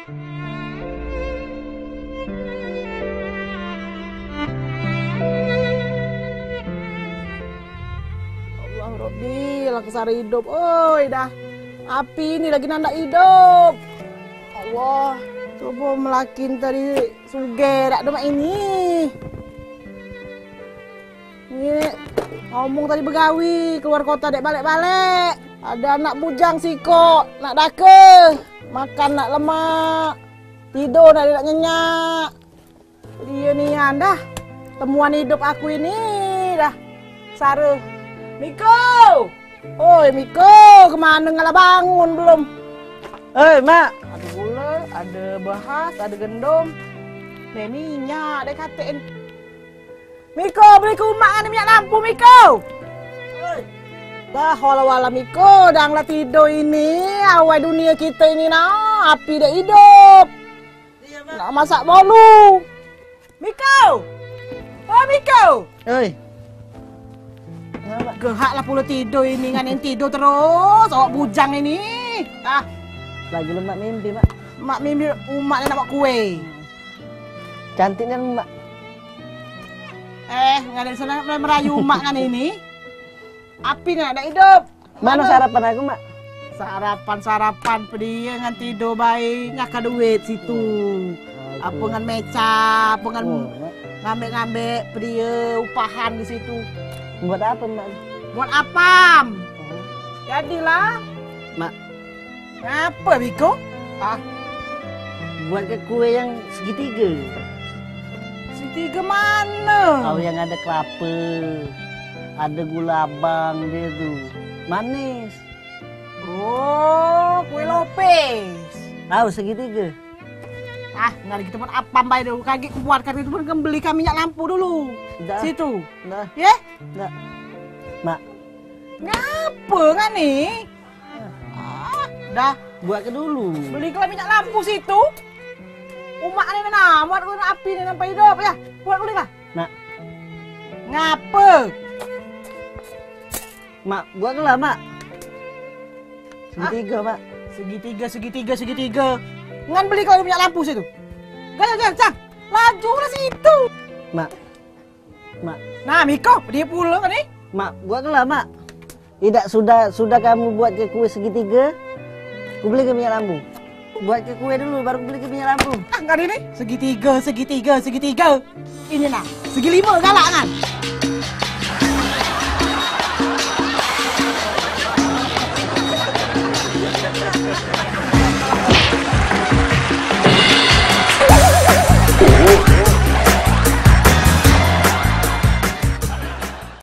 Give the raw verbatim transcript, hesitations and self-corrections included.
Allah Rabbi, lah kesare idup. Oi, dah. Api ni lagi nandak idup. Allah, coba melakin tadi suge dak demak ini. Ni ngomong tadi begawi keluar kota dek balek-balek. Ada anak bujang sikok, nak dake. Makan nak lemak. Tidur nak, nak nyenyak. Dia nian dah. Temuan hidup aku ini dah. Sare. Miko! Oi, Miko, kemana ngalah bangun belum? Oi, Mak. Ada gula, ada behas, ada gendom. Nih, minyak deh katein. Miko, beli ke umak ngani minyak lampu, Miko. Dah, wala-wala, Miko, dang lah tidur ini, awai dunia kita ini nah, api dak hidup. Nak masak bolu. Miko. Oh, Miko. Oi. Gehak lah pula tidur ini, ngan yang tidur terus, awak bujang ini. Ah. Lagi lemak mimpi, Mak. Mak mimpi umak ni nak buat kue. Cantik kan, Mak? Eh, nggak ada sana merayu mak kan ini. Api nak ada hidup. Mana sarapan aku, Mak? Sarapan-sarapan pedie ngan tidur bae, ngaka duit situ. Apa ngan meca, apa ngan ngambek-ngambek pedie upahan di situ. Buat apa, Mak? Buat apam. Jadilah. Mak, Ngapa, Biko? Ah. Buat ke kue yang segitiga. Segitiga mana? Kau yang ada kelapa, ada gula abang dia tu. Manis. Oh, kue lopes. Tahu segitiga? Ah, nggak ada gitu pun apa bae dulu. Kagek kubuatkan itu pun beli kami minyak lampu dulu. Dah. Situ. Dah. Ye? Dah. Mak. Ngapa ngani? Ah, dah. Buat ke dulu. Beli ke minyak lampu situ. Umak ni mana? Muat kena api ni sampai hidup ya. Buat dulu lah. Nak. Ngapa? Mak, buat ke lah, Mak. Segitiga, Mak. Segitiga, segitiga, segitiga. Ngan beli kau minyak lampu situ. Gaya, gaya, cang. Laju lah situ. Mak, Mak. Nah, Miko, dia pulang ni. Mak, buat ke lah, Mak. Idak sudah, sudah kamu buat ke kue segitiga, ku beli ke minyak lampu. Buat ke kue dulu, baru ku beli ke minyak lampu. Ah, enggak ada ni. Segitiga, segitiga, segitiga. Ini nah, segi lima galak kan.